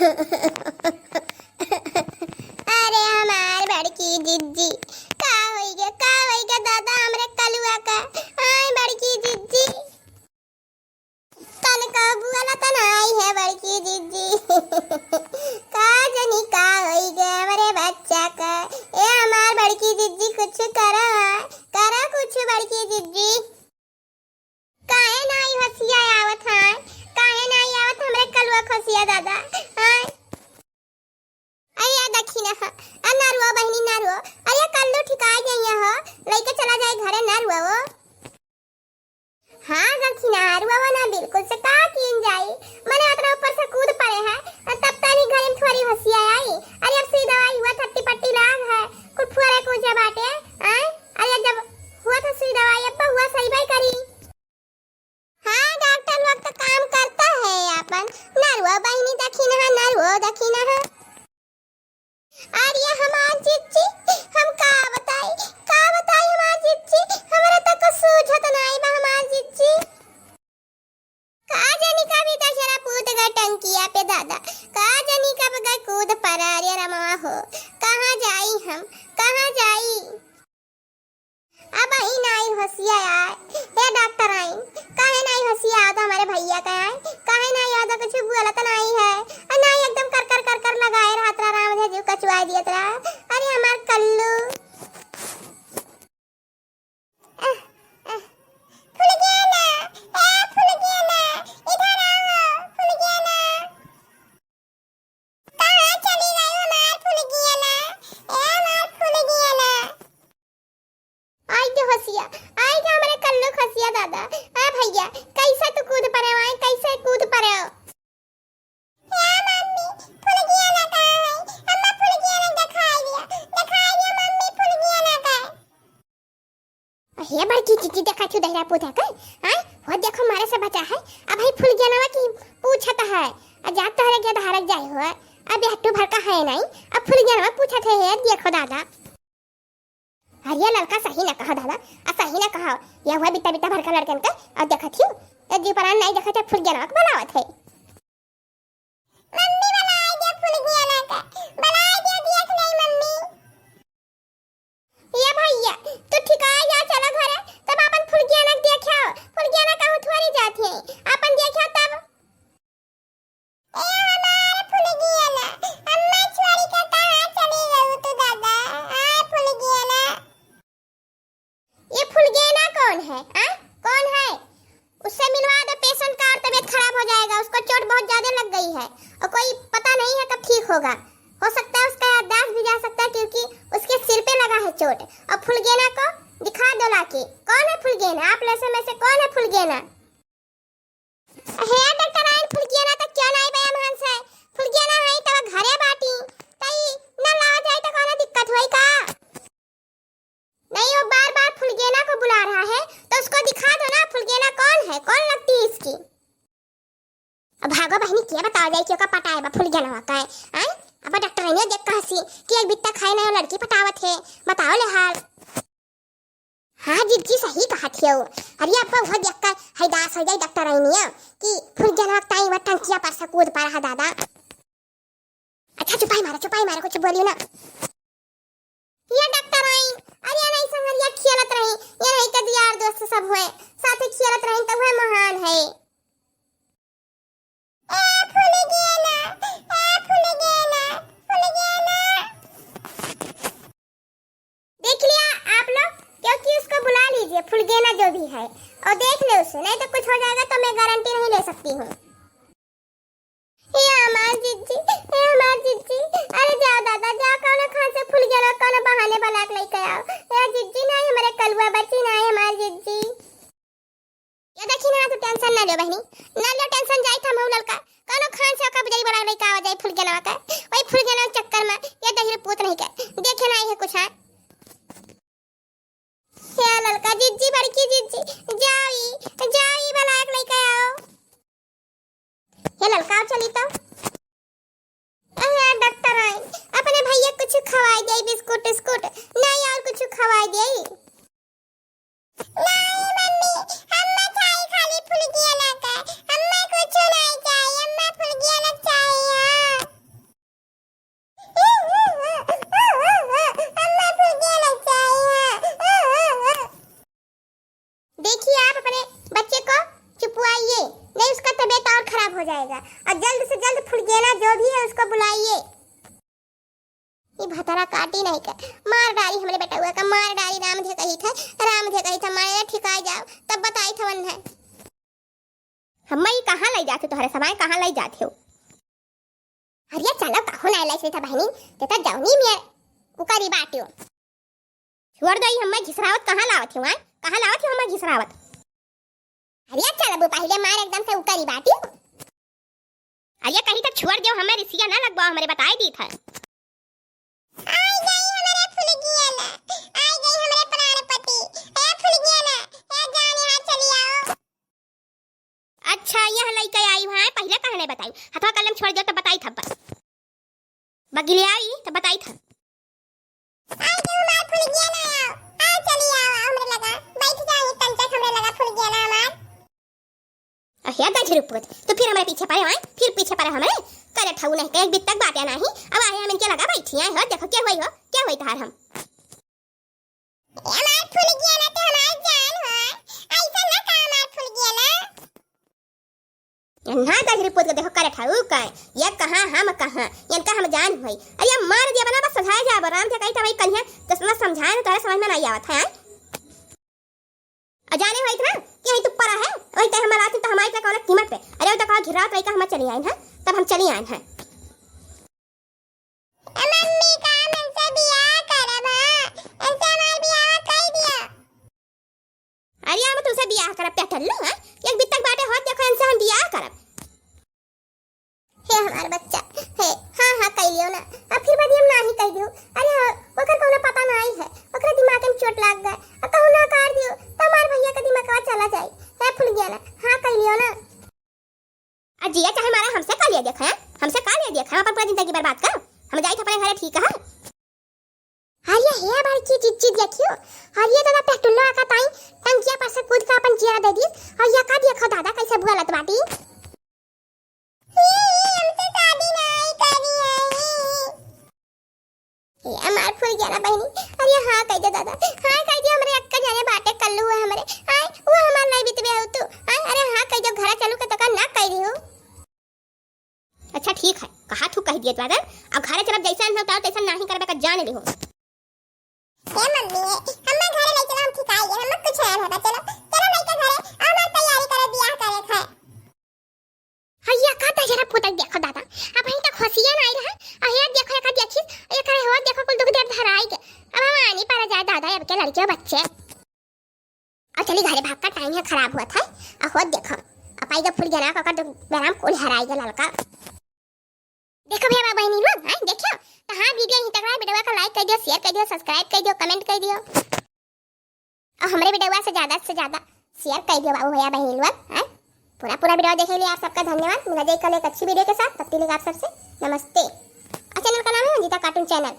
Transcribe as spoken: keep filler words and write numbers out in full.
अरे हमार बड़की जिज्जी, का होइगा, का होइगा दादा हमरे कलुआ का? आय बड़की जिज्जी, कल का बोलत नाई है बड़की जिज्जी। का जनी का होइगा हमरे बच्चा का? ए हमार बड़की जिज्जी, कुछ करा, करा कुछ बड़की जिज्जी। काहे नाई हँसिया आवत है? काहे नाई आवत हमरे कलुआ क हँसिया दादा? आय। अरे या दखिना हा, आ ना रुआ बहिनी ना रुआ। अरे कल्लू ठिकाई जइया हो, लइके चला जाए घरे ना रुआ वो। हाँ दखिना, रुआ वो ना बिल्कुल से का कीन जाई। मने अतना ऊपर से कूद पड़े है, आ तब तनी घरे में थोड़ी हँसिया आई। अरे अब सुई दवाई हुआ, थट्टी पट्टी लाग है, कुल फुअरे कूचे बाटे, आय? अरे जब हुआ था सुई दवाई, अब हुआ सही बाई करी। हाँ, डॉक्टर लोग तो काम करता है आपन। नरुआ बहिनी दखिन है, नरुआ दखिन है। अरे हमार जिज्जी, हम का बताई, का बताई हमार जिज्जी, हमरा तो कुछ सूझत नाई बा हमार जिज्जी। का जानी कब ई दशहरा पूत गए टंकिया पे दादा, का जानी कब गए कूद पड़ा रे रमवा हो। कहाँ जाई हम, कहाँ जाई? अब ही नाई हँसिया आय। हे डॉक्टर आइन, काहे नाई हँसिया आवत हमरे भइया का आय? काहे नाई आवत, कुछ बोलत नाई है। अ नाई एकदम कर कर कर कर लगाए रहत रहा, राम धे जीव कचुआई दियत रहा। अरे हमार कल्लू। अह, अह। फुलगेना, ए फुलगेना, इधर आओ, फुलगेना। कहाँ चली गई हमार फुलगियाना? ए हमार फुलगियाना। आई के हँसिया, आई के हमरे कल्लू क हँसिया दादा। आ भइया, कैसे तू कूद पड़े हो, कैसे कूद पड़े हो? ए मम्मी, फुलगियाना कहाँ है? अम्मा फुलगियाना दिखाई दिया, दिखाई दिया मम्मी फुलगियाना का। हे बड़की जिज्जी, देखा छु दहिरा पूत है कई? आय, हो देखो मारे से बचा है। अब भाई फुलगेनवा की पूछत है। आ जात तोहरे के धारक जाए हो। अब यह टू भर का है नहीं। अब फुलगेनवा पूछत है, हे देखो दादा। अरे ललका सही ना कहो दादा, आ सही ना कहो। यह हुआ बित्ता बित्ता भर का लड़कन का, और देखत हियो, ये जी परान नहीं देखत है, फुलगेनवा के बनावत है। मम्मी बलाय दे फुलगियाना का, बलाय दे, देख ले मम्मी। ये भइया, तू ठिकाए जा, चला घरे, तब आपन फुलगियाना के देखे आओ। फुलगियाना कहूँ थोड़ी जात है, आपन देखे आओ तब। ए हमार फुलगियाना, अम्मा छोड़ी के कहाँ चली गऊ तू दादा? आ फुलगियाना। ये फुलगेना कौन है, आ? कौन है? उससे मिलवा दो पेशेंट का, और तबीयत खराब हो जाएगा। उसको चोट बहुत ज्यादा लग गई है और कोई पता नहीं है कब ठीक होगा। हो सकता है उसका याददाश्त भी जा सकता है, क्योंकि उसके सिर पे लगा है चोट। और फुलगेना को दिखा दो लाके। कौन है फुलगेना? आप लोग में से कौन है फुलगेना? हे डॉक्टर आइन, फुलगेना तो क्यों नहीं बया मान से? फुलगेना है तो घरे बाटी, तई न लावा जाए तो कोनो दिक्कत होई का? नहीं, वो बार बार फुलगेना को बुला रहा है, तो उसको दिखा दो ना, फुलगेना कौन है, कौन लगती है इसकी? अब भागो बहिनी, के बतावा जाए कि ओका पटाए बा फुलगेनवा का है, आय? अब डॉक्टर ने देख कहसी कि एक बित्ता खाए ना लड़की पटावत है, बताओ ले हाल। हाँ जिज्जी, सही कहत हियो। अरे अब्बा, वो देख कर हैदास हो जाए डॉक्टर आइनिया कि फुलगेनवा ताई वो टंकिया पर से कूद पड़ा है दादा। अच्छा चुपाई मारा, चुपाई मारा, कुछ बोलियो ना। ये डॉक्टर आइन, अरे ये नहीं संगरिया खेलत रही, ये नहीं के यार दोस्त सब हुए, साथे खेलत रही तो वह महान है। ए फुलगेना, ए फुलगेना, फुलगेना। देख लिया आप लोग, क्योंकि उसको बुला लीजिए, फुलगेना जो भी है, और देख ले उसे, नहीं तो कुछ हो जाएगा तो मैं गारंटी नहीं ले सकती हूँ। हे हमार जिज्जी, हे हमार जिज्जी, अरे जाओ दादा, जाओ, कौनो खान से फुलगेना, कौनो बहाने बला के लेके आओ। हे जिज्जी, नहीं हमारे कलुआ बची, नहीं हमार जिज्जी। ये देखी ना, तू टेंशन ना लो बहनी, ना लो टेंशन, जाई था हम ललका, कौनो खान से ओका बुझाई बड़ा लइका आ जाई फुलगेनवा का, वही फुलगेनवा के चक्कर में ये दहिर पूत नहीं के देखे ना है कुछ, हाँ। हे ललका जिज्जी, बड़की जिज्जी, जाई, जाई बलाक लइका आओ। हे ललका आओ चली तो। अरे डॉक्टर आई, अपने भैया कुछ खवाई दे, बिस्कुट उस्कुट, नहीं और कुछ खवाई दे। नहीं मम्मी, हम ना खाई खाली फुलगिया ना का, हम ना कुछ नहीं चाहिए, हम ना फुलगिया ना चाहिए। जो भी है उसको बुलाइए। ई भतरा काटी नहीं के, मार डारी हमरे बेटउआ का, मार डारी। राम धे कही थे, राम धे कही थे, मारे ठिकाई जाओ, तब बताई थे वन्हे। हम्मा ई कहाँ लई जात हो तोहरे सवाय, कहाँ लई जात हो? अरे चलो, काहो ना लई था बहिनी, ते तो जौनी मेर उकरी बाटियो। छोड़ दो, ई हम्मा घिसरावत कहाँ लावत हो, आय? कहाँ लावत हो हम्मा घिसरावत? अरे चल अब पहिले मार एकदम से उकरी बाटियो। अरे कही तो छोड़ देउ, हम्मा रिसिया ना लगवाओ हमरे, बताई दी था। आई गई हमरे फुलगियाना, आई गई हमरे प्राणपति। ए फुलगियाना, ए जान यहाँ चली आओ। अच्छा, यह लइका आई हुआ है, पहिले काहे नहीं बताई? हथवा कलम छोड़ देउ तब बताई था। बगिलियाई तब बताई था। आई गई हमार फुलगियाना, आओ, आओ चली आओ, आओ हमरे लगा, बैठ जाओ ये तंचक हमरे लगा फुलगियाना हमार। अहे गजरू पूत, तू फिर हमरे पीछे पड़े आए, फिर पीछे पड़े हमरे। करे ठऊ नहीं, कहे बित्तक बाटे नाही। अब आए हम इनके लगा बैठी आए हो, देखो क्या हुई हो, क्या हुई तहार हम। ए हमार फुलगियाना तो हमार जान हो, ऐसा ना का हमार फुलगियाना। ना गजरू पूत के देखो करे ठऊ का, ये कहाँ हम कहाँ, इनका हम जान हुई। अरे मार दिया बना बस सजाए जाबो, राम थे कही था भाई कन्या, तो समझाए ना, तोहरे समझ में नहीं आवत है, हाँ? अ जाने हो इतना कि यही तू परा है, वही ते हमारा आती तो हमारी इतना कौन कीमत पे। अरे वो तो कहा घिरावत रही का हम चली आइन है, तब हम चली आइन है। ए मम्मी का हमसे बियाह करब, हाँ? हमसे हमार बियाह कर दिया। अरे हम तुमसे बियाह करब, पेटल्लू, हाँ? एक बित्तक बाटे होत देखो इनसे हम बियाह करब। हे हमार बच्चा, हे, हाँ, हाँ, कह लियो ना। अब फिर बाद हम नाही कह दियो। अरे, ओकर कोनो पता नाही है, ओकरा दिमाग में चोट लाग गए। अब कहूँ ना कर दियो, तो हमार भैया का दिमागवा चला जाए। हे फुलगियाना, हाँ, कह लियो ना। आ जिया चाहे मारा, हमसे का लिया देखा है? हमसे का लिया देखा है? हम अपन पूरा जिंदगी बर्बाद कर, हम जाई थे अपने घरे, ठीक है? अरे हे बड़की जिज्जी देखियो, अरे दादा पेटुल्लो आका ताई टंकिया पर से कूद के अपन जिया दे दी। और ये का देखो दादा कैसे बुआलत बाटी। ही, ही, हमसे शादी नहीं करी है, ही। ये हमार फुलगियाना बहिनी, अरे हाँ कह दे दादा, हाँ कह दे, हमरे अक्का जाने बाटे कल्लू है हमरे, आय, वो हमार नहीं बितवे हो तू, आय, अरे हाँ कह दे, घर चलू के तो का ना कह रही हो। अच्छा ठीक है, कहा थू कह दिए दादा, अब घरे चलब जैसे अनहो उतार तैसे नाही करबे का जान लिहो। हे मम्मी, हम्मा घरे ले चलो, हम ठिकाई गए, हम्मा कुछ ना होता, चलो, चलो लइका घरे, अब हमार तैयारी करे, बियाह करे खाए। हैया का तजरा पुतक देखो दादा, अब यहीं तक होशिया ना आई रहा, अहिया देखो, एका देखी, एकरे हो देखो, कुल दुख दर्द हराई के, अब हम आनी पर जाए दादा, अब के लड़के बच्चे। और चली घरे भाग का, टाइम है खराब हुआ था। और होत देखो, अब आई जब फुलगियाना का कर दो, बेराम कुल हराई गया ललका। देखो भैया बहनी लोग, हैं, देखियो, तो हाँ, वीडियो यहीं तक रहा, वीडियो का like कर दियो, share कर दियो, subscribe कर दियो, comment कर दियो। और हमरे वीडियो से ज्यादा से ज्यादा share कर दियो बाबू भैया बहनी लोग, हैं। पूरा पूरा वीडियो देखे लिए आप सबका धन्यवाद। मिला जाए कल एक अच्छी वीडियो के साथ, तब तक के लिए आप सबसे नमस्ते। और चैनल का नाम है अंजिता cartoon channel।